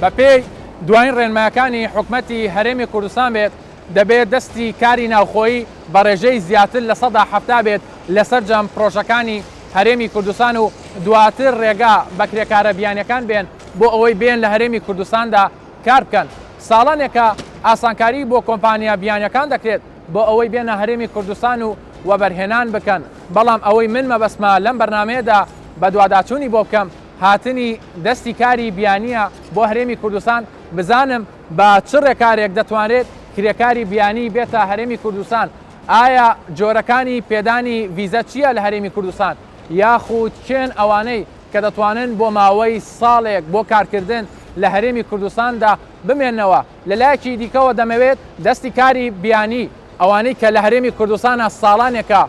بەپێی دوایین ڕێنمایەکانی حکومەتی هەرێمی کوردستان بێت، دەبێت دەستی کاری ناوخۆیی بە ڕێژەی زیاتر 70% بێت لە سەرجەم پڕۆژەکانی هەرێمی کوردستان و دواتر ڕێگا بە کرێکارە بیانیەکان بێن بۆ ئەوەی بێن لە هەرێمی کوردستاندا کار بکەن. ساڵانێکە ئاسانکاری بۆ کۆمپانیا بیانیەکان دەکرێت بۆ ئەوەی بێنە هەرێمی کوردستان و وەبەرهێنان بکەن، بەڵام ئەوەی من مەبەستمە لەم بەرنامەیەدا بەدواداچوونی بۆ بکەم هاتنی دەستی کاری بیانیە بۆ هەرێمی کوردستان، بزانم بە چ ڕێکارێک دەتوانرێت کرێکاری بیانی بێتە هەرێمی کوردستان، ئایا جۆرەکانی پێدانی ڤیزە چییە لە هەرێمی کوردستان، یاخود کێن ئەوانەی کە دەتوانن بۆ ماوەی ساڵێک بۆ کارکردن لە هەرێمی کوردستاندا بمێننەوە، لە لایەکی دیکەوە دەمەوێت دەستی کاری بیانی ئەوانەی کە لە هەرێمی کوردستانا ساڵانێکە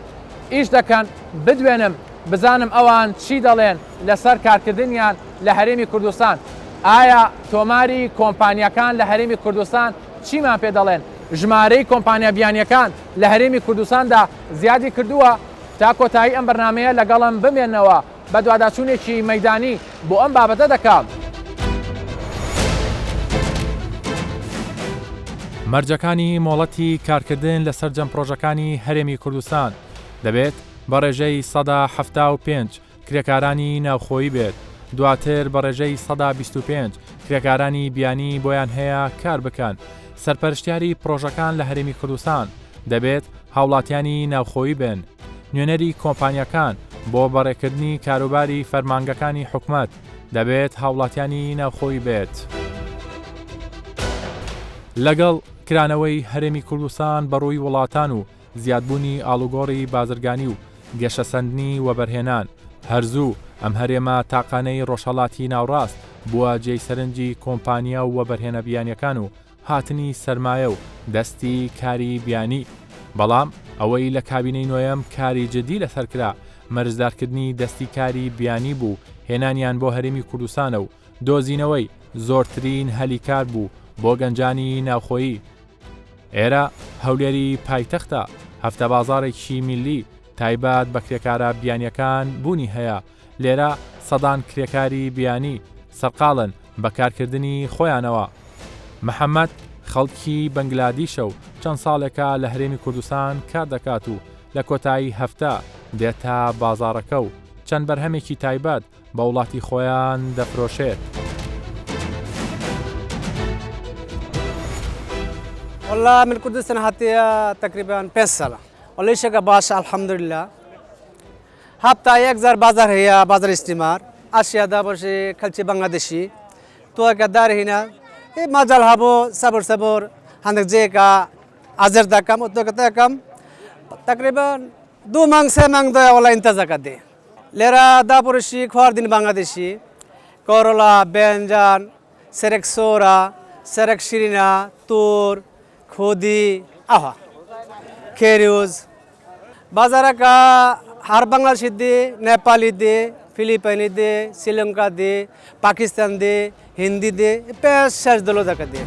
ئیش دەکەن بدوێنم بزانم ئەوان چی دەڵێن لەسەر کارکردنیان لە هەرێمی کوردستان، ئایا تۆماری کۆمپانیاکان لە هەرێمی کوردستان چیمان پێ دەڵێن، ژمارەی کۆمپانیا بیانیەکان لە هەرێمی کوردستاندا زیادی کردووە؟ تا کۆتایی ئەم بەرنامەیە لەگەڵم بمێنەوە. بەدواداچوونێکی مەیدانی بۆ ئەم بابەتە دەکەم. مەرجەکانی مۆڵەتی کارکردن لە سەرجەم پڕۆژەکانی هەرێمی کوردستان دەبێت بە ڕێژەی 75% کرێکارانی ناوخۆیی بێت، دواتر بە ڕێژەی 25% کرێکارانی بیانی بۆیان هەیە کار بکەن. سەرپەرشتیاری پڕۆژەکان لە هەرێمی کوردستان دەبێت هاوڵاتیانی ناوخۆیی بن. نوێنەری کۆمپانیاکان بۆ بەڕێکردنی کاروباری فەرمانگەکانی حکومەت دەبێت هاوڵاتیانی ناوخۆیی بێت. لەگەڵ کرانەوەی هەرێمی کوردستان بەڕووی وڵاتان و زیادبوونی ئاڵوگۆڕی بازرگانی و گەشەسەندنی وەبەرهێنان، هەر زوو ئەم هەرێمە تاقانەی ڕۆژهەڵاتی ناوڕاست بووە جێی سەرنجی کۆمپانیا و وەبەرهێنە بیانیەکان و هاتنی سەرمایە و دەستی کاری بیانی، بەڵام ئەوەی لە کابینەی نۆیەم کاری جدی لەسەر کرا مەرجدارکردنی دەستی کاری بیانی بوو هێنانیان بۆ هەرێمی کوردستانە و دۆزینەوەی زۆرترین هەلی کار بوو بۆ گەنجانی ناوخۆیی. ئێرە هەولێری پایتەختە، هەفتە بازاڕێکی میللی تایبەت بە کرێکارە بیانیەکان بوونی هەیە، لێرە سەدان کرێکاری بیانی سەرقاڵن بە کارکردنی خۆیانەوە. محەمەد خەڵکی بەنگلادیشە و چەند ساڵێکە لە هەرێمی کوردستان کار دەکات و لە کۆتایی هەفتە دێتە بازاڕەکە و چەند بەرهەمێکی تایبەت بە وڵاتی خۆیان دەفرۆشێت. والله من کوردستان هاتیە تقریبا پێنج ساڵە والله ئیشەکە باشە الحمدلله هەفتا یەک جار بازار هەیە بازار ئیستیمار ئاسیا دابەشی کەلچی بەنگلادشی تۆکە دار هینا مەجال هەبوو سەبر سەبر هەندێک جێکە ئازر دەکەم و تۆکە دەکەم تقریبا دوو مانگ سێ مانگ دوای وەڵا ئینتەزەکە دێ لێرە داپۆرشی خواردن بەنگلادشی کۆرۆلا بێنجان سەرک سۆرە سەرک شیرینە تور خودی ئەوها کێریوز بازارەکە هەر بەنگلادشی دێ نێپالی دێ فلیپینی دێ سریلانکا دێ پاکستان دێ هیندی دێ پێ شەش دڵۆ دەکە دێ.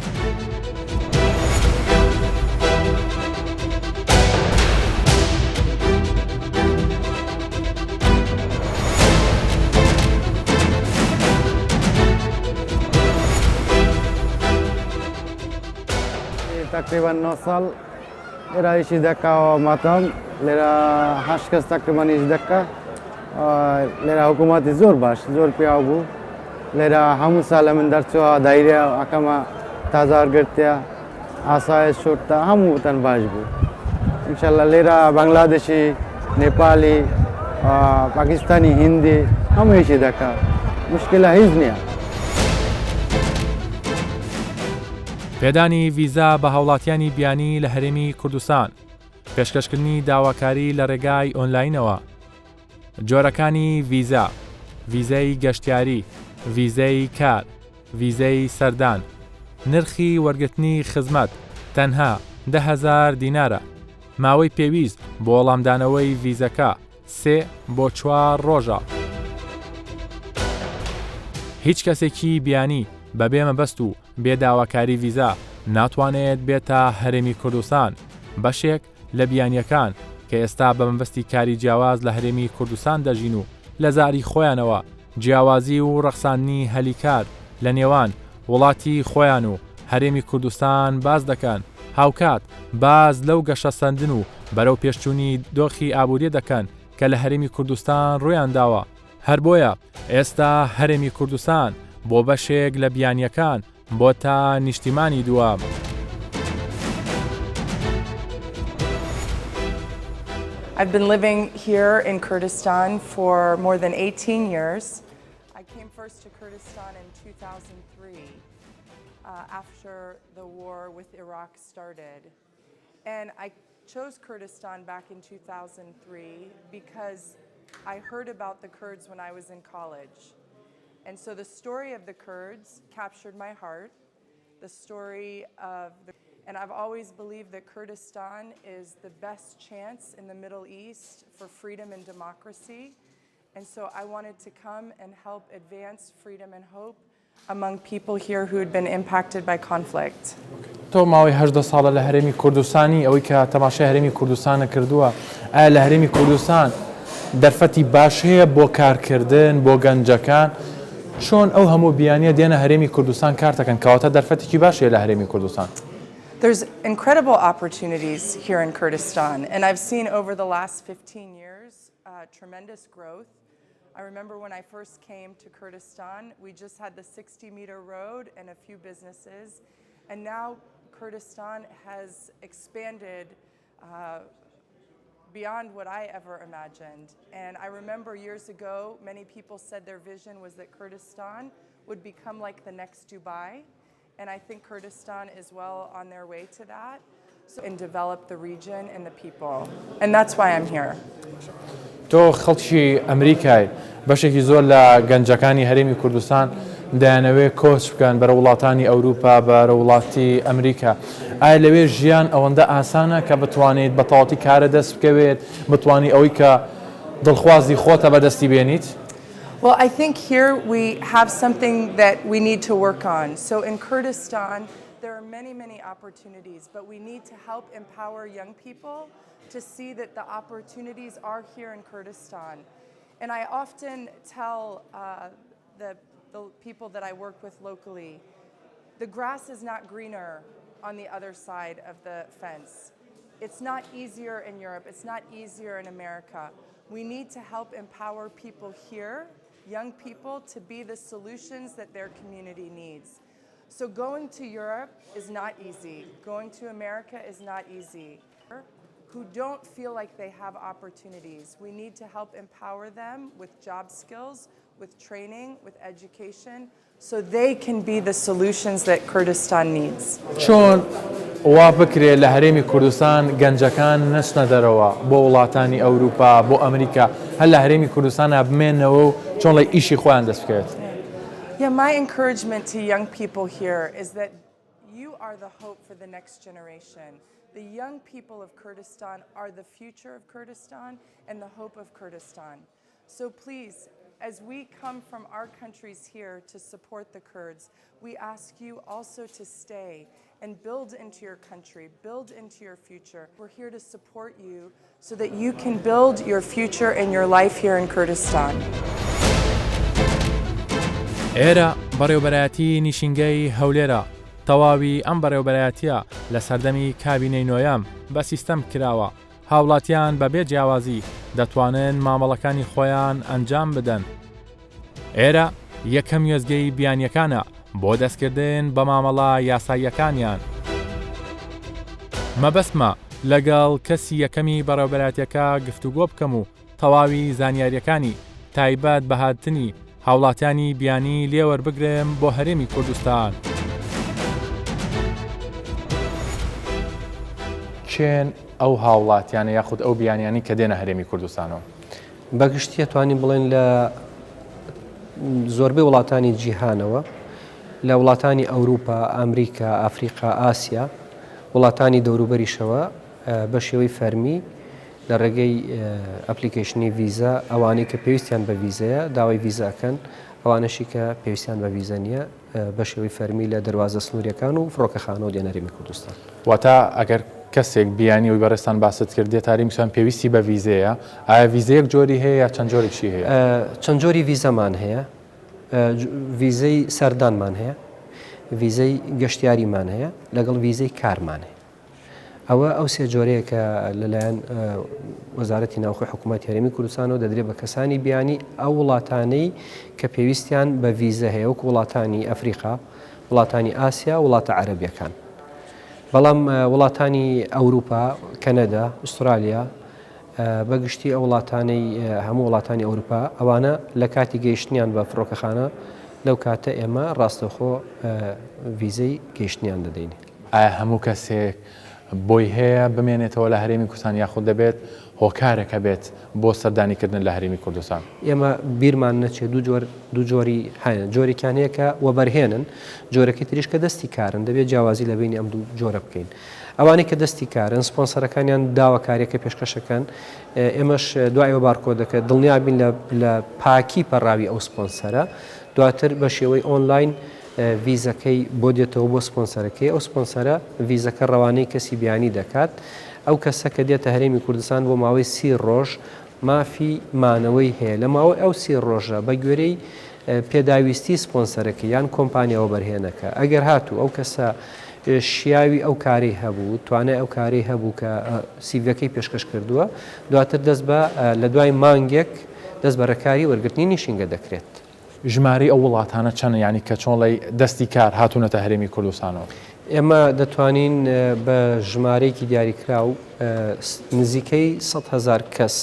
تقریبا 9 ساڵ لێرە ئیشی دەکا و مەتەم لێرە هەشت کەس تەقریبا ئیش دەکا لێرە حکوومەتی زۆر باش زۆر پیاو بوو لێرە هەموو ساڵ من دەرچووە دایرە ئەکەمە تازار گرتە ئاسایش شورتە هەموو تەن باش بوو ئینشالله لێرە بەنگلادشی نێپالی پاکستانی هندی هەموو ئیشی دەکا مشکلە هیچ نییە. پێدانی ڤیزا بە هاوڵاتیانی بیانی لە هەرێمی کوردستان، پێشکەشکردنی داواکاری لە ڕێگای ئۆنلاینەوە، جۆرەکانی ڤیزا، ڤیزەی گەشتیاری، ڤیزەی کار، ڤیزەی سەردان، نرخی وەرگرتنی خزمەت تەنها 10,000 دینارە، ماوەی پێویست بۆ وەڵامدانەوەی ڤیزەکە سێ بۆ چوار ڕۆژە. هیچ کەسێکی بیانی بەبێ مەبەست و بێ داواکاری ڤیزا ناتوانێت بێتە هەرێمی کوردستان، بەشێک لە بیانییەکان کە ئێستا بە مەبەستی کاری جیاواز لە هەرێمی کوردستان دەژین و لە زاری خۆیانەوە جیاوازی و ڕەخساندنی هەلی کار لە نێوان وڵاتی خۆیان و هەرێمی کوردستان باس دەکەن، هاوکات باس لەو گەشەسەندن و بەرەو پێشچوونی دۆخی ئابووریە دەکەن کە لە هەرێمی کوردستان ڕوویان داوە، هەر بۆیە ئێستا هەرێمی کوردستان بۆ بەشێک لە بیانییەکان بۆتە نیشتیمانی دووەم. I've been living here in Kurdistan for more than 18 years. I came first to Kurdistan in 2003 uh, after the war with Iraq started. And I chose Kurdistan back in 2003 because I heard about the Kurds when I was in college. And so the story of the Kurds captured my heart, the story of the and I've always believed that Kurdistan is the best chance in the Middle East for freedom and democracy. And so I wanted to come and help advance freedom and hope among people here who had been impacted by conflict. تۆ ماوەی 18 ساڵە لە هەرێمی کوردستانی ئەوەی کە تەماشای هەرێمی کوردستانە کردووە ئایا لە هەرێمی کوردستان دەرفەتی باش هەیە بۆ کارکردن بۆ گەنجەکان چۆن ئەو هەموو بیانیە دێنە هەرێمی کوردستان کار دەکەن کەواتە دەرفەتێکی باش هەیە لە هەرێمی کوردستان. There's incredible opportunities here in Kurdistan, and I've seen over the last 15 years uh, tremendous growth. I remember when I first came to Kurdistan, we just had the 60 meter road and a few businesses. And now Kurdistan has expanded uh, beyond what I ever imagined. And I remember years ago, many people said their vision was that Kurdistan would become like the next Dubai. And I think Kurdistan is well on their way to that. So, and develop the region and the people. And that's why I'm here. تۆ خەڵکی ئەمریکای، بەشێکی زۆر لە گەنجەکانی هەرێمی کوردستان دەیانەوێت کۆچ بکەن بەرە وڵاتانی ئەوروپا بەرە وڵاتی ئەمریکا ئایا لەوێ ژیان ئەوەندە ئاسانە کە بتوانیت بە تەواوەتی کارە دەست بکەوێت بتوانی ئەوەی کە دڵخوازی خۆتە بەدەستی بێنیت؟ Well, I think here we have something that we need to work on. So in Kurdistan, there are many, many opportunities, but we need to help empower young people to see that the opportunities are here in Kurdistan. And I often tell uh, the, the people that I work with locally, the grass is not greener on the other side of the fence. It's not easier in Europe, it's not easier in America. We need to help empower people here, young people, to be the solutions that their community needs. So going to Europe is not easy. Going to America is not easy. Who don't feel like they have opportunities. We need to help empower them with job skills, with training, with education, so they can be the solutions that Kurdistan needs. چۆن وا بکرێ لە هەرێمی کوردستان گەنجەکان نەچنە دەرەوە بۆ وڵاتانی ئەوروپا بۆ ئەمریکا هەر لە هەرێمی کوردستانە بمێنەوە و چۆن لە ئیشی خۆیان دەست بکەوێت؟ Yeah, my encouragement to young people here is that you are the hope for the next generation. The young people of Kurdistan are the future of Kurdistan and the hope of Kurdistan. So please, as we come from our countries here to support the Kurds, we ask you also to stay and build into your country, build into your future. We're here to support you so that you can build your future and your life here in Kurdistan. ئێرە بەڕێوبەرایەتی نیشینگەی هەولێرە، تەواوی ئەم بەڕێوبەرایەتیە لە سەردەمی کابینەی نۆیەم بە سیستەم کراوە، هاوڵاتیان بە بێ جیاوازی دەتوانن مامەڵەکانی خۆیان ئەنجام بدەن. ئێرە یەکەم وێستگەی بیانیەکانە بۆ دەستکردن بە مامەڵە یاساییەکانیان. مەبەستمە لەگەڵ کەسی یەکەمی بەڕێوبەرایەتیەکە گفتوگۆ بکەم و تەواوی زانیاریەکانی تایبەت بە هاتنی هاوڵاتیانی بیانی لێ وەربگرم بۆ هەرێمی کوردستان. کێن ئەو هاوڵاتیانە یاخود ئەو بیانیانەی کە دێنە هەرێمی کوردستانەوە؟ بە گشتی ئەتوانین بڵێن لە زۆربەی وڵاتانی جیهانەوە لە وڵاتانی ئەوروپا، ئەمریکا، ئەفریقا، ئاسیا، وڵاتانی دەوروبەریشەوە بە شێوەی فەرمی لە ڕێگەی ئەپلیکەیشنی ڤیزا ئەوانەی کە پێویستیان بە ڤیزەیە داوای ڤیزا ئەکەن، ئەوانەشی کە پێویستیان بە ڤیزە نییە بە شێوەی فەرمی لە دەروازە سنوورییەکان و فڕۆکەخانەوە دێنە هەرێمی کوردستان. واتە ئەگەر کەسێک بیانی وەی بەڕێزتان باست کرد دێتە هەرێمی کوردستان پێویستی بە ڤیزەیە، ئایا ڤیزە یەک جۆری هەیە یا چەند جۆرێکی هەیە؟ چەند جۆری ڤیزەمان هەیە، ڤیزەی سەردانمان هەیە، ڤیزەی گەشتیاریمان هەیە لەگەڵ ڤیزەی کارمان هەیە. ئەوە ئەو سێ جۆرەیە کە لەلایەن وەزارەتی ناوخۆی حکوومەتی هەرێمی کوردستانەوە دەدرێت بە کەسانی بیانی ئەو وڵاتانەی کە پێویستیان بە ڤیزە هەیە وەکو وڵاتانی ئەفریقا، وڵاتانی ئاسیا، وڵاتە عەرەبیەکان. بەڵام وڵاتانی ئەوروپا، کەنەدا، ئوسترالیا، بە گشتی ئەو وڵاتانەی هەموو وڵاتانی ئەوروپا ئەوانە لە کاتی گەیشتنیان بە فڕۆکەخانە لەو کاتە ئێمە ڕاستەوخۆ ڤیزەی گەیشتنیان دەدەین. ئایا هەموو کەسێک بۆی هەیە بمێنێتەوە لە هەرێمی کوردستان یاخود دەبێت هۆکارێک هەبێت بۆ سەردانیکردن لە هەرێمی کوردستان؟ ئێمە بیرمان نەچێت دوو جۆر دوو جۆری هەیە جۆرێکیان هەیە کە وەبەرهێنن جۆرەکەی تریش کە دەستی کارن دەبێت جیاوازی لە بەینی ئەم دوو جۆرە بکەین ئەوانەی کە دەستی کارن سپۆنسەرەکانیان داواکاریەکە پێشکەشەکەن ئێمەش دوای ئەوە بارکۆدەکە دڵنیا بین لە لە پاکی پەڕاوی ئەو سپۆنسەرە دواتر بە شێوەی ئۆنلاین ڤیزەکەی بۆ دێتەوە بۆ سپۆنسەرەکەی، ئەو سپۆنسەرە ڤیزەکە ڕەوانەی کەسی بیانی دەکات، ئەو کەسە کە دێتە هەرێمی کوردستان بۆ ماوەی سی ڕۆژ مافی مانەوەی هەیە، لە ماوەی ئەو سی ڕۆژە بە گوێرەی پێداویستی سپۆنسەرەکەی یان کۆمپانیا وەبەرهێنەکە ئەگەر هاتوو ئەو کەسە شیاوی ئەو کارەی هەبوو، توانای ئەو کارەی هەبوو کە سیڤەکەی پێشکەش کردووە، دواتر دەست بە لە دوای مانگێک دەست بە ڕێکاری وەرگرتنی نیشینگە دەکرێت. ژمارەی ئەو وڵاتانە چەنە یانی کە چۆڵەی دەستی کار هاتوونەتە هەرێمی کوردستانەوە؟ ئێمە دەتوانین بە ژمارەیەکی دیاریکراو نزیکەی 100 هەزار کەس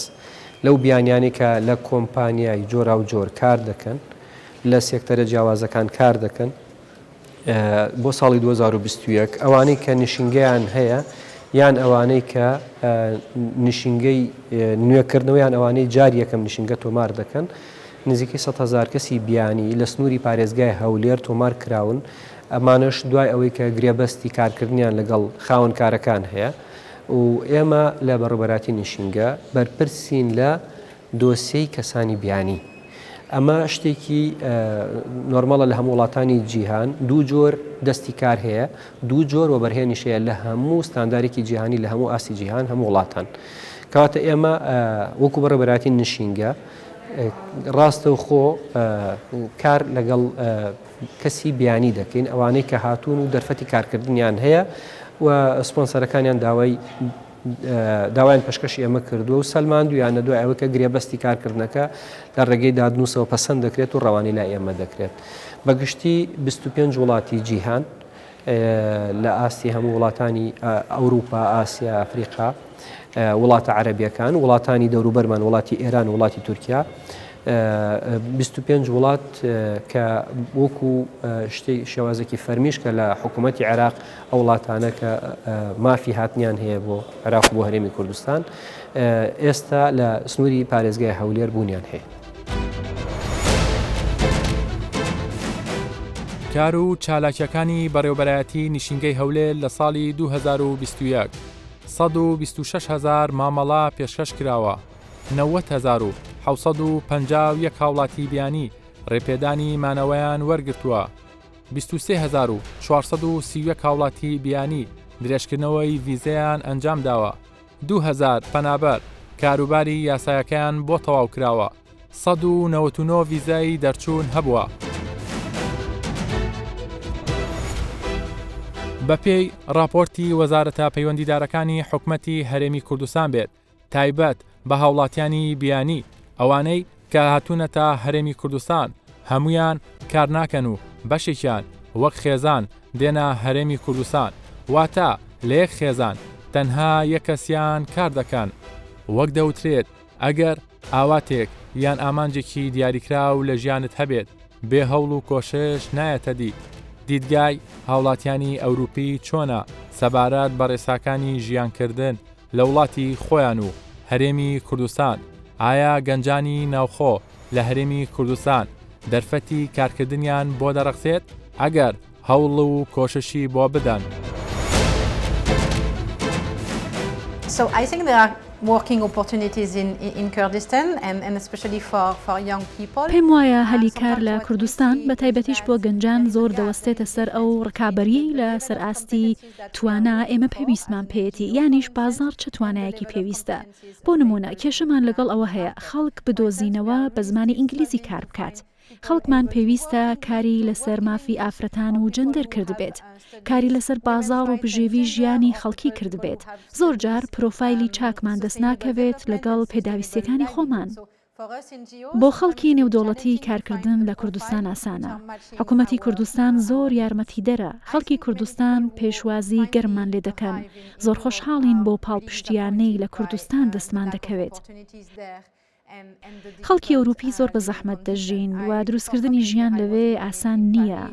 لەو بیانیانەی کە لە کۆمپانیای جۆراوجۆر کار دەکەن لە سێکتەرە جیاوازەکان کار دەکەن بۆ ساڵی 2021 ئەوانەی کە نشینگەیان هەیە یان ئەوانەی کە نشینگەی نوێکردنەوە یان ئەوانەی جار یەکەم نشینگە تۆمار دەکەن نزیکەی 100 هەزار کەسی بیانی لە سنووری پارێزگای هەولێر تۆمار کراون ئەمانەش دوای ئەوەی کە گرێبەستی کارکردنیان لەگەڵ خاوەنکارەکان هەیە و ئێمە لە بەڕێوەبەرایەتی نشینگە بەرپرسین لە دۆسیەی کەسانی بیانی. ئەمە شتێکی نۆرماڵە لە هەموو وڵاتانی جیهان، دوو جۆر دەستی کار هەیە، دوو جۆر وەبەرهێنیش هەیە لە هەموو ستاندارێکی جیهانی لە هەموو ئاستی جیهان هەموو وڵاتان. کەواتە ئێمە وەکو بەڕێوەبەرایەتی نشینگە ڕاستەوخۆ کار لەگەڵ کەسی بیانی دەکەین، ئەوانەی کە هاتوون و دەرفەتی کارکردنیان هەیە و سپۆنسەرەکانیان داوای داوایان پێشکەشی ئێمە کردووە و سەلماندوویانە دوای ئەوەی کە گرێبەستی کارکردنەکە لە ڕێگەی دادنووسەوە پەسەند دەکرێت و ڕەوانەی لای ئێمە دەکرێت. بە گشتی 25 وڵاتی جیهان لە ئاستی هەموو وڵاتانی ئەوروپا، ئاسیا، ئەفریقا، وڵاتە عەرەبیەکان، وڵاتانی دەوروبەرمان، وڵاتی ئێران، وڵاتی تورکیا، 25 وڵات کە وەکو شتێک شێوازێکی فەرمیش کە لە حکوومەتی عێراق ئەو وڵاتانە کە مافی هاتنیان هەیە بۆ عێراق و بۆ هەرێمی کوردستان ئێستا لە سنووری پارێزگای هەولێر بوونیان هەیە. کار و چالاکیەکانی بەڕێوبەرایەتی نیشینگەی هەولێر لە ساڵی 2021 126 هەزار مامەڵە پێشکەش کراوە، 90 هەزار و 751 هاوڵاتی بیانی ڕێپێدانی مانەوەیان وەرگرتووە. 23431 هاوڵاتی بیانی درێژکردنەوەی ڤیزەیان ئەنجامداوە، 2000 پەنابەر کاروباری یاسایەکەیان بۆ تەواوکراوە، 199 ڤیزای دەرچوون هەبووە. بەپێی ڕاپۆرتی وەزارەتە پەیوەندیدارەکانی حکومەتی هەرێمی کوردستان بێت، تایبەت بە هاوڵاتیانی بیانی، ئەوانەی کە هاتوونەتە هەرێمی کوردستان هەموویان کار ناکەن و بەشێکیان وەک خێزان دێنە هەرێمی کوردستان، واتە لە یەک خێزان تەنها یەک کەسیان کار دەکەن. وەک دەوترێت ئەگەر ئاواتێک یان ئامانجێکی دیاریکراو لە ژیانت هەبێت، بێ هەوڵ و کۆشش نایەتە دی. دیدگای هاوڵاتیانی ئەوروپی چۆنە سەبارەت بە ڕێساکانی ژیانکردن لە وڵاتی خۆیان و هەرێمی کوردستان، ئایا گەنجانی ناوخۆ لە هەرێمی کوردستان دەرفەتی کارکردنیان بۆ دەڕەخسێت ئەگەر هەوڵ و کۆششی بۆ بدەن؟ So I think there are working opportunities in, in Kurdistan and, and especially for, for young people. پێم وایە هەلی کار لە کوردستان بە تایبەتیش بۆ گەنجان زۆر دەوەستێتە سەر ئەو ڕکابەرییەی لە سەر ئاستی توانا ئێمە پێویستمان پێیەتی یانیش بازاڕ چ توانایەکی پێویستە؟ بۆ نموونە کێشەمان لەگەڵ ئەوە هەیە خەڵک بدۆزینەوە بە زمانی ئینگلیزی کار بکات. خەڵکمان پێویستە کاری لەسەر مافی ئافرەتان و جەندەر کردبێت، کاری لەسەر بازاڕ و بژێوی ژیانی خەڵکی کردبێت، زۆرجار پرۆفایلی چاکمان دەستناکەوێت لەگەڵ پێداویستییەکانی خۆمان. بۆ خەڵکی نێودەوڵەتی کارکردن لە کوردستان ئاسانە، حکومەتی کوردستان زۆر یارمەتیدەرە، خەڵکی کوردستان پێشوازی گەرممان لێدەکەن، زۆر خۆشحاڵین بەو پاڵپشتییانەی لە کوردستان دەستمان دەکەوێت. خەڵکی ئەوروپی زۆر بە زەحمەت دەژین و دروستکردنی ژیان لەوێ ئاسان نییە.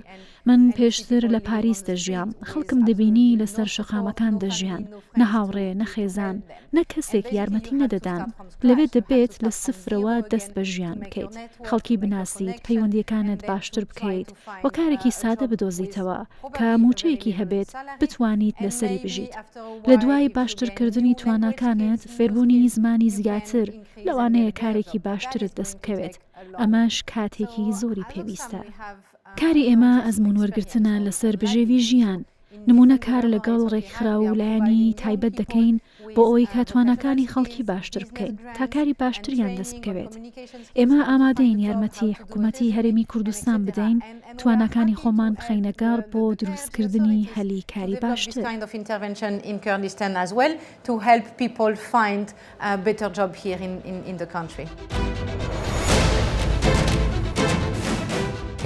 من پێشتر لە پاریس دەژیام، خەڵکم دەبینی لەسەر شەقامەکان دەژیان، نە هاوڕێ، نە خێزان، نە کەسێک یارمەتی نەدەدان. لەوێ دەبێت لە سفرەوە دەست بە ژیان بکەیت، خەڵکی بناسیت، پەیوەندییەکانت باشتر بکەیت و کارێکی سادە بدۆزیتەوە کە مووچەیەکی هەبێت بتوانیت لەسەری بژیت. لە دوای باشترکردنی تواناکانت، فێربوونی زمانی زیاتر، لەوانەیە کارێکی باشترت دەست بکەوێت، ئەمەش کاتێکی زۆری پێویستە. کاری ئێمە ئەزموون وەرگرتنە لەسەر بژێوی ژیان، نموونە کار لەگەڵ ڕێکخراو و لایەنی تایبەت دەکەین بۆ ئەوەی کە تواناکانی خەڵکی باشتر بکەین تا کاری باشتریان دەست بکەوێت. ئێمە ئامادەین یارمەتی حکومەتی هەرێمی کوردستان بدەین تواناکانی خۆمان بخەینە گەڕ بۆ دروستکردنی هەلی کاری باشتر.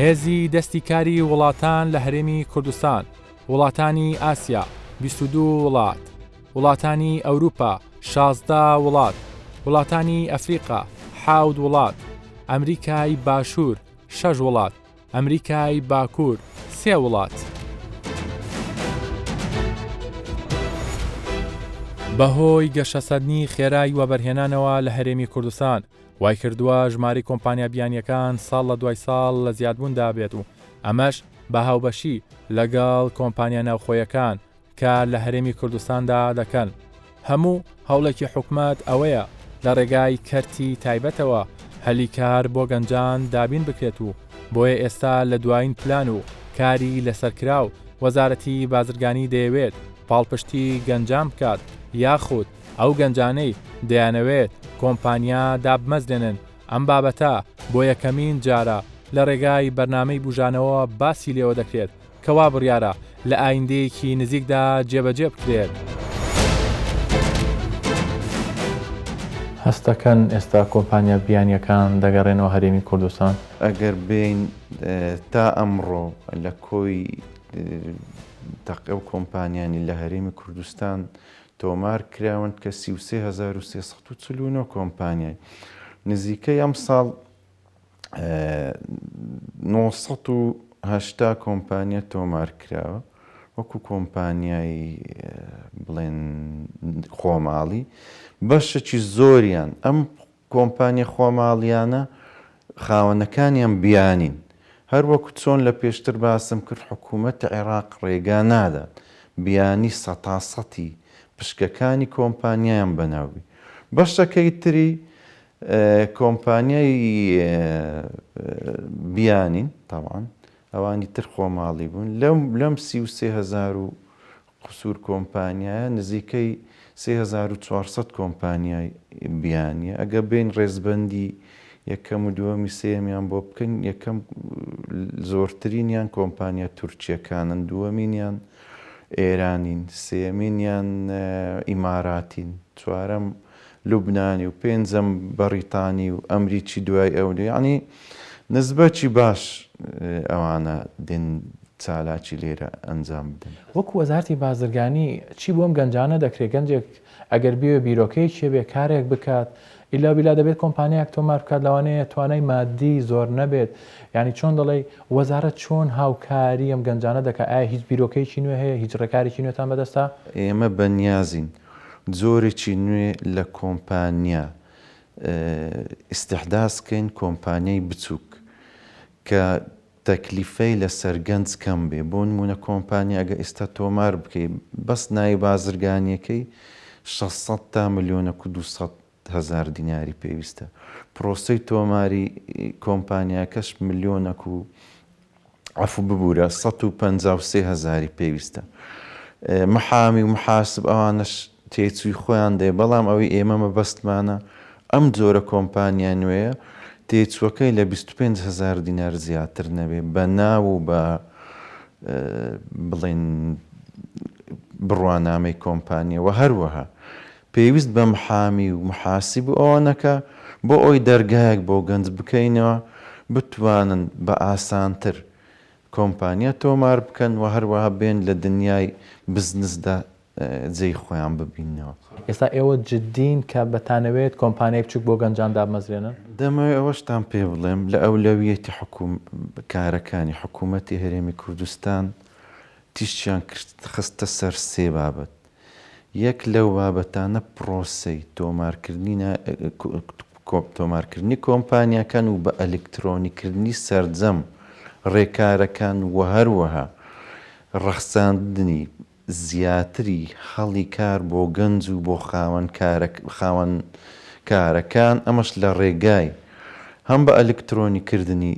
هێزی دەستی کاری وڵاتان لە هەرێمی کوردستان، وڵاتانی ئاسیا، 22 وڵات، وڵاتانی ئەوروپا، 16 وڵات، وڵاتانی ئەفریقا، حەوت وڵات، ئەمریکای باشوور، شەش وڵات. ئەمریکای باکوور، سێ وڵات. بەهۆی گەشەسەندنی خێرای وەبەرهێنانەوە لە هەرێمی کوردستان، وایکردووە ژمارەی کۆمپانیا بیانییەکان ساڵ لە دوای ساڵ لە زیادبووندا بێت و ئەمەش بە هاوبەشی لەگەڵ کۆمپانیا ناوخۆیەکان کار لە هەرێمی کوردستاندا دەکەن. هەموو هەوڵێکی حکومەت ئەوەیە لە ڕێگای کەرتی تایبەتەوە هەلی کار بۆ گەنجان دابین بکرێت و بۆیە ئێستا لە دوایین پلان و کاری لەسەرکراو وەزارەتی بازرگانی دەیەوێت پاڵپشتی گەنجان بکات یاخود ئەو گەنجانەی دەیانەوێت کۆمپانیا دابمەزرێنن ئەم بابەتە بۆ یەکەمین جارە لە ڕێگای بەرنامەی بوژانەوە باسی لێوە دەکرێت کە وا بڕیارە لە ئایندەیەکی نزیکدا جێبەجێ بکرێت. هەست دەکەن ئێستا کۆمپانیا بیانییەکان دەگەڕێنەوە هەرێمی کوردستان؟ ئەگەر بێین تا ئەمڕۆ لە کۆی تەقە و کۆمپانیانی لە هەرێمی کوردستان تۆمار کراون کە 33349 کۆمپانیای نزیکەی ئەمساڵ 980 کۆمپانیا تۆمار کراوە وەکو کۆمپانیای بڵێن خۆماڵی بەشێکی زۆریان ئەم کۆمپانیا خۆماڵیانە خاوەنەکانیان بیانین هەروەکو چۆن لە پێشتر باسم کرد حکوومەت عێراق ڕێگا نادات بیانی سەتاسەتی پشکەکانی کۆمپانیایان بەناوبی بەشەکەی تری کۆمپانیای بیانین تەبعەن ئەوانی تر خۆماڵی بوون لەم لەم 33 هەزار و قسوور کۆمپانیایە نزیکەی 3400 کۆمپانیای بیانیە ئەگە بین ڕێزبەندی یەکەم و دووەمی سێمیان بۆ بکەن یەکەم زۆرترینیان کۆمپانیا تورکیەکانن دووەمینیان ئێرانین سێمینیان ئیماراتین چوارەم لوبنانی و پێنجەم بەڕیتانی و ئەمریکی دوای ئەو یەعنی نسبەکی باش ئەوانە دێن چالاکی لێرە ئەنجام بدەن. وەکو وەزارەتی بازرگانی چی بۆ ئەم گەنجانە دەکرێت، گەنجێک ئەگەر بیەوێت بیرۆکەیەکی هەبێت کارێک بکات ئیلا و بیلا دەبێت کۆمپانیایەک تۆمار بکات لەوانەیە توانای مادی زۆر نەبێت یانی چۆن دەڵێی وەزارەت چۆن هاوکاری ئەم گەنجانە دەکات ئایا هیچ بیرۆکەیەکی نوێ هەیە هیچ ڕێکارێکی نوێتان بەدەستە؟ ئێمە بەنیازین جۆرێکی نوێ لە کۆمپانیا ئیستیحداس کەین، کۆمپانیای بچووک کە تەکلیفەی لەسەر گەنج کەم بێ، بۆ نموونە کۆمپانیا ئەگەر ئیستا تۆمار بکەی بەس ناوی بازرگانیەکەی 600 تا ملیۆنەک و 200 هەزار دیناری پێویستە، پرۆسەی تۆماری کۆمپانیاکەش ملیۆنەک و عەفو ببورە 153 هەزاری پێویستە. محامی و محاسب ئەوانەش تێچووی خۆیان دەیە، بەڵام ئەوەی ئێمە مەبەستمانە ئەم جۆرە کۆمپانیا نوێیە تێچووەکەی لە 25 هەزار دینار زیاتر نەبێ بە ناو و بە بڵێن بڕوانامەی کۆمپانیا وە هەروەها پێویست بە محامی و محاسب و ئەوە نەکا بۆ ئەوەی دەرگایەک بۆ گەنج بکەینەوە بتوانن بە ئاسانتر کۆمپانیا تۆمار بکەن و هەروەها بێن لە دنیای بزنسدا جێی خۆیان ببیننەوە. ئێستا ئێوە جدین کە بتانەوێت کۆمپانیای بچوک بۆ گەنجان دابمەزرێنن؟ دەمەوێت ئەوەشتان پێ بڵێم لە ئەولەویەتی کارەکانی حکوومەتی هەرێمی کوردستان تیشکیان خستە سەر سێ بابەت، یەک لەو بابەتانە پرۆسەی تۆمارکردنی تۆمارکردنی کۆمپانیاکان و بە ئەلکترۆنیکردنی سەرجەم ڕێکارەکان و هەروەها ڕەخساندنی زیاتری هەڵی کار بۆ گەنج و بۆ خاوەن خاوەن کارەکان ئەمەش لە ڕێگای هەم بە ئەلکترۆنی کردنی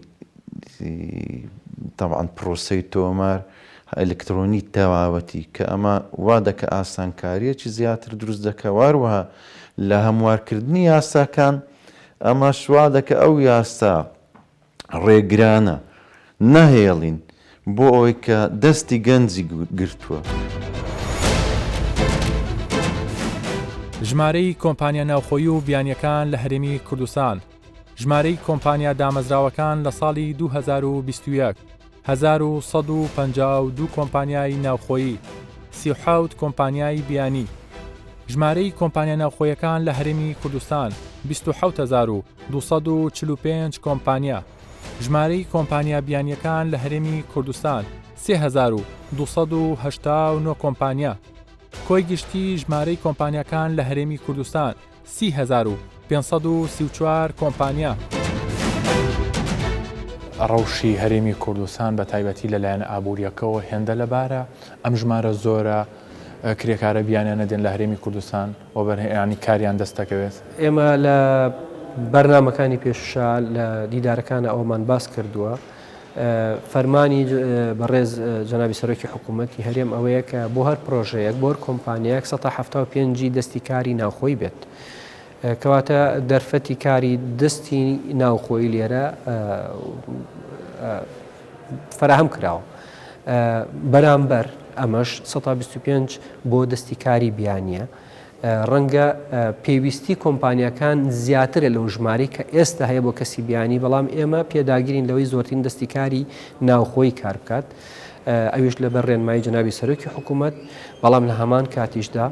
تەبعەن پرۆسەی تۆمار ئەلکترۆنی تەواوەتی کە ئەمە وا دەکە ئاسانکاریەکی زیاتر دروست دەکە واروەها لە هەموارکردنی یاساکان ئەمەش وا دەکە ئەو یاسا ڕێگرانە نەهێڵین بۆ ئەوەی کە دەستی گەنجی گرتووە. ژمارەی کۆمپانیا ناوخۆیی و بیانییەکان لە هەرێمی کوردستان ژمارەی کۆمپانیا دامەزراوەکان لە ساڵی 2021 1152 کۆمپانیای ناوخۆیی 37 کۆمپانیای بیانی ژمارەی کۆمپانیا ناوخۆیەکان لە هەرێمی کوردستان 27 245 کۆمپانیا ژمارەی کۆمپانیا بیانییەکان لە هەرێمی کوردستان 3289 کۆمپانیا کۆی گشتی ژمارەی کۆمپانیاکان لە هەرێمی کوردستان 30534 کۆمپانیا. ڕەوشی هەرێمی کوردستان بە تایبەتی لە لایەنە ئابوورییەکەوە هێندە لەبارە، ئەم ژمارە زۆرە کرێکارە بیانیانە دێن لە هەرێمی کوردستان وەبەرهێنانی کاریان دەست دەکەوێت؟ ئێمە لە بەرنامەکانی پێشوشا لە دیدارەکانا ئەوەمان باس کردووە، فەرمانی بەڕێز جەنابی سەرۆکی حکوومەتی هەرێم ئەوەیە کە بۆ هەر پرۆژەیەک بۆ هەر کۆمپانیایەک 75% دەستی کاری ناوخۆی بێت. کەواتە دەرفەتی کاری دەستی ناوخۆی لێرە فەراهەم کراوە. بەرامبەر ئەمەش 125 بۆ دەستی کاری بیانیە. ڕەنگە پێویستی کۆمپانیاکان زیاترە لەو ژمارەی کە ئێستا هەیە بۆ کەسی بیانی، بەڵام ئێمە پێداگرین لەوەی زۆرترین دەستی کاری ناوخۆیی کار بکات، ئەویش لەبەر ڕێنمایی جەنابی سەرۆکی حکوومەت، بەڵام لە هەمان کاتیشدا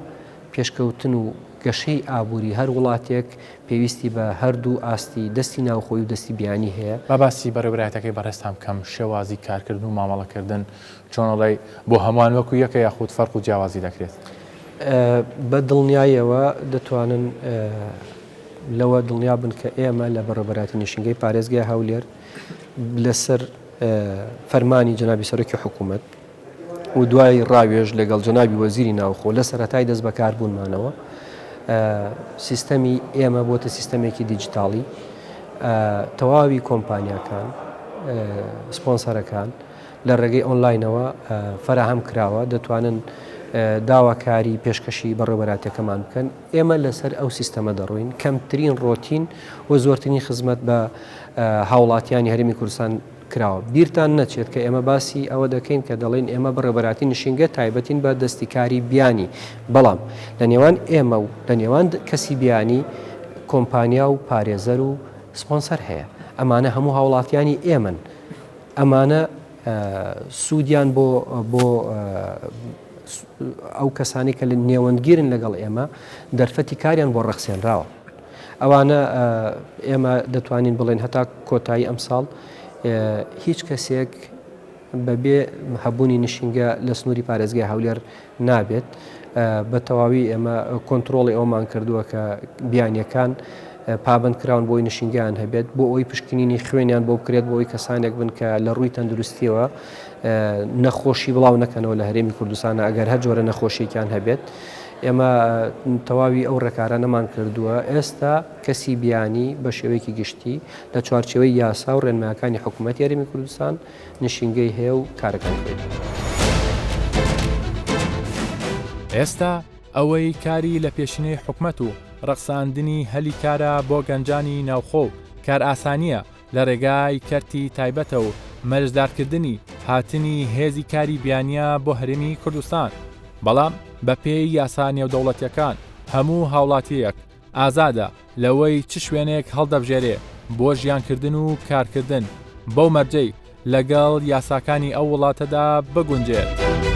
پێشکەوتن و گەشەی ئابووری هەر وڵاتێک پێویستی بە هەردوو ئاستی دەستی ناوخۆیی و دەستی بیانی هەیە. با باسی بەڕێوەبەرایەتەکەی بەڕێزتان بکەم، شێوازی کارکردن و مامەڵەکردن چۆن ئەڵێی بۆ هەمووان وەکو یەکە یاخود فەرق و جیاوازی دەکرێت؟ بە دڵنیاییەوە دەتوانن لەوە دڵنیا بن کە ئێمە لە بەڕێوەبەرایەتی نشینگەی پارێزگای هەولێر لەسەر فەرمانی جەنابی سەرۆکی حکوومەت و دوای ڕاوێژ لەگەڵ جەنابی وەزیری ناوخۆ لە سەرەتای دەست بەکاربوونمانەوە سیستەمی ئێمە بۆتە سیستەمێکی دیجیتاڵی تەواوی کۆمپانیاکان سپۆنسەرەکان لە ڕێگەی ئۆنلاینەوە فەراهەم کراوە، دەتوانن داواکاری پێشکەشی بەڕێوەبەرایەتیەکەمان بکەن، ئێمە لەسەر ئەو سیستەمە دەڕۆین، کەمترین ڕۆتین و زۆرترین خزمەت بە هاوڵاتیانی هەرێمی کوردستان کراوە. بیرتان نەچێت کە ئێمە باسی ئەوە دەکەین کە دەڵێین ئێمە بەڕێوەبەرایەتی نشینگە تایبەتین بە دەستی کاری بیانی، بەڵام لە نێوان ئێمە و لە نێوان کەسی بیانی کۆمپانیا و پارێزەر و سپۆنسەر هەیە، ئەمانە هەموو هاوڵاتیانی ئێمەن. ئەمانە سوودیان بۆ بۆ ئەو کەسانی کە لە نێوەندگیرن لەگەڵ ئێمە دەرفەتی کاریان بۆ ڕەخسێنراوە. ئەوانە ئێمە دەتوانین بڵێن هەتا کۆتایی ئەمساڵ هیچ کەسێک بەبێ هەبوونی نشینگە لە سنووری پارێزگای هەولێر نابێت. بە تەواوی ئێمە کۆنترۆڵی ئەوەمان کردووە کە بیانییەکان پابەند کراون بۆی نشینگەیان هەبێت، بۆ ئەوەی پشکنینی خوێنیان بۆ بکرێت، بۆ ئەوەی کەسانێک بن کە لە ڕووی تەندروستیەوە نەخۆشی بڵاو نەکەنەوە لە هەرێمی کوردستانە ئەگەر هەر جۆرە نەخۆشیێکیان هەبێت. ئێمە تەواوی ئەو ڕێکارانەمان کردووە. ئێستا کەسی بیانی بە شێوەیەکی گشتی لە چوارچێوەی یاسا و ڕێنمایەکانی حکوومەتی هەرێمی کوردستان نشینگەی هەیە و کارەکانی خۆی دەکات. ئێستا ئەوەی کاری لە پێشینەی حکومەت و ڕەخساندنی هەلی کارە بۆ گەنجانی ناوخۆ و. کارئاسانییە لە رێگای کەرتی تایبەتە و مەرجدارکردنی هاتنی هێزی کاری بیانییە بۆ هەرێمی کوردستان، بەڵام بەپێی یاسا نێودەوڵەتییەکان هەموو هاوڵاتییەک ئازادە لەوەی چ شوێنێک هەڵدەبژێرێ بۆ ژیانکردن و کارکردن، بەو مەرجەی لەگەڵ یاساکانی ئەو وڵاتەدا بگونجێت.